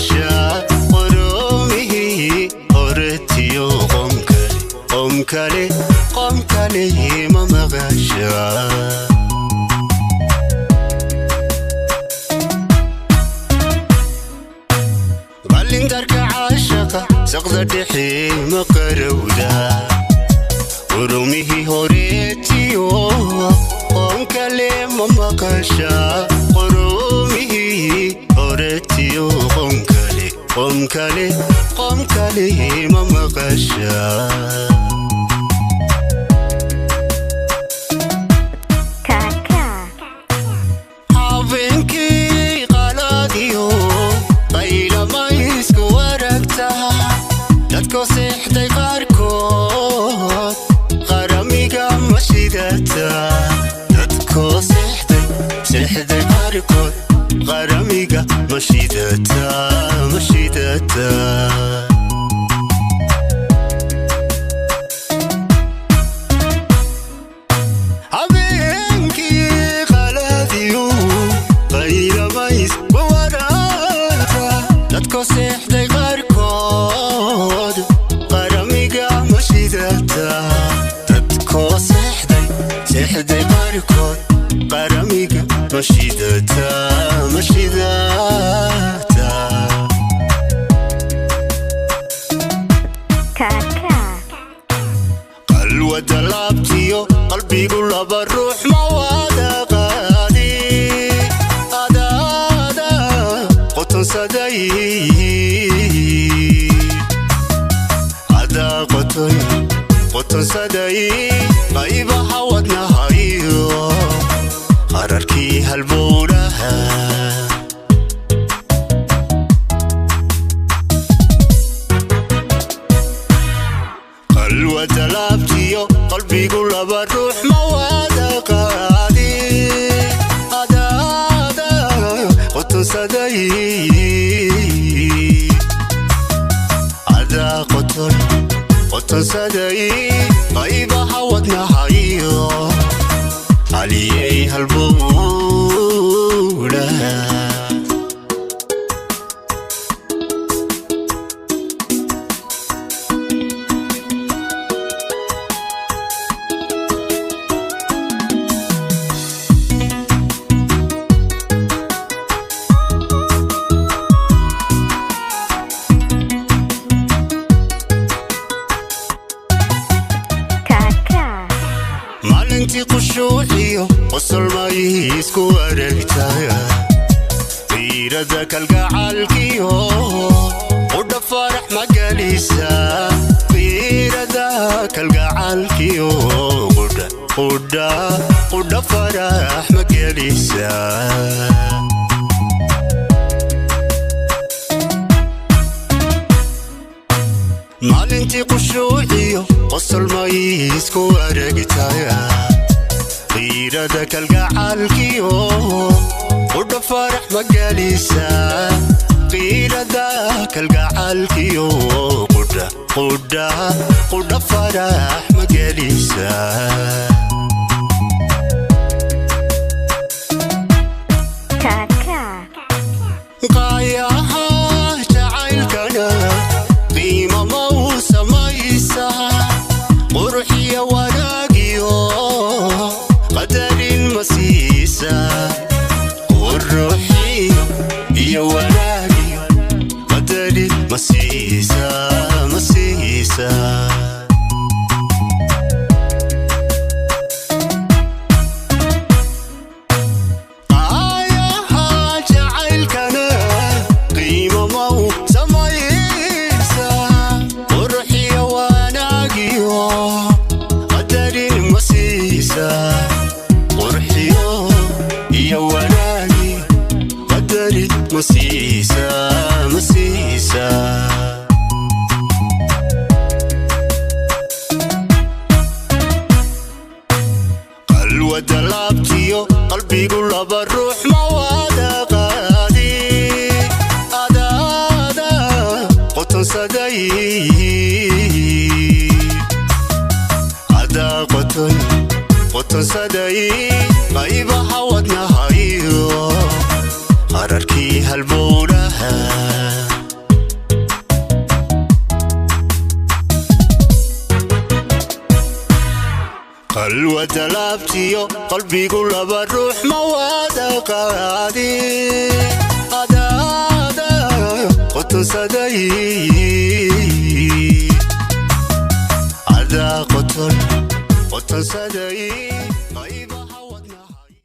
maqashaa qoromihii horetiyo qomkale qomkale qomkale ma maqashaa. Qalindarka caashaqa saqda dhexe ma qarowda qoromihii horeetiyo qomkale ma maqashaa qoromihii horetiyo qomkale qomkale qomkale ma maqashaa. Kaka. Habeenkii qalaadiyo qaylama isku aragtaa dadko seexday qaarkood qaramiga ma shidataa dadko seexday seexday qaarkood qaramiga ma shidataa ma shidataa. Habeenkii qalaadiyo qaylamays warata dadko seexday qaarkood qaramiga ma shidataa dadko seexday seexday qaarkood qaramiga ma shidataa ma shidataa. Kaka. Qalwada laabtiyo qalbigu laba ruux ma wada qaadi adaada qotonsaday adaa qoton qotonsaday qaybaha wadnahayo qararkii halbowlaha. Qalwada laabtiyo qalbigu laba ruux ma wada qaadi adaada qotonsaday adaa qoton qotonsaday qaybaha wadnahayo haliyey halbowlaha. Kaka. Maalintii qushuuciyo qosol may isku aragtaa qiirada kalgacalkiyo qudha farax ma gelisa qiirada kalgacalkiyo qudha qudha qudha farax ma gelisa. Maalintii qushuuciyo qosol may isku aragtaa qiirada kalgacalkiyo qudha farax ma gelisa qiirada kalgacalkiyo qudha qudha qudha farax ma gelisa. Kaka. Qaayaha jacaylkana qiimo ma u samaysaa quruxiyo wanaagiyo qadarin ma siisaa quruxiyo iyo wanaagiyo qadarin ma siisaa ma siisaa. Qaayaha jacaylkana qiimo ma u samaysaa quruxiyo wanaagiyo qadarin ma siisaa qurxiyo iyo wanaagiyo qadarin ma siisaa ma siisaa. Qalwada laabtiyo qalbigu laba ruux ma wada qaadi adaada qotonsaday adaa qoton qotonsaday qaybaha wadnahayo qararkii halbowlaha. Qalwada laabtiyo qalbigu laba ruux ma wada qaadi. Adaada qotonsaday, adaa qoton qotonsaday.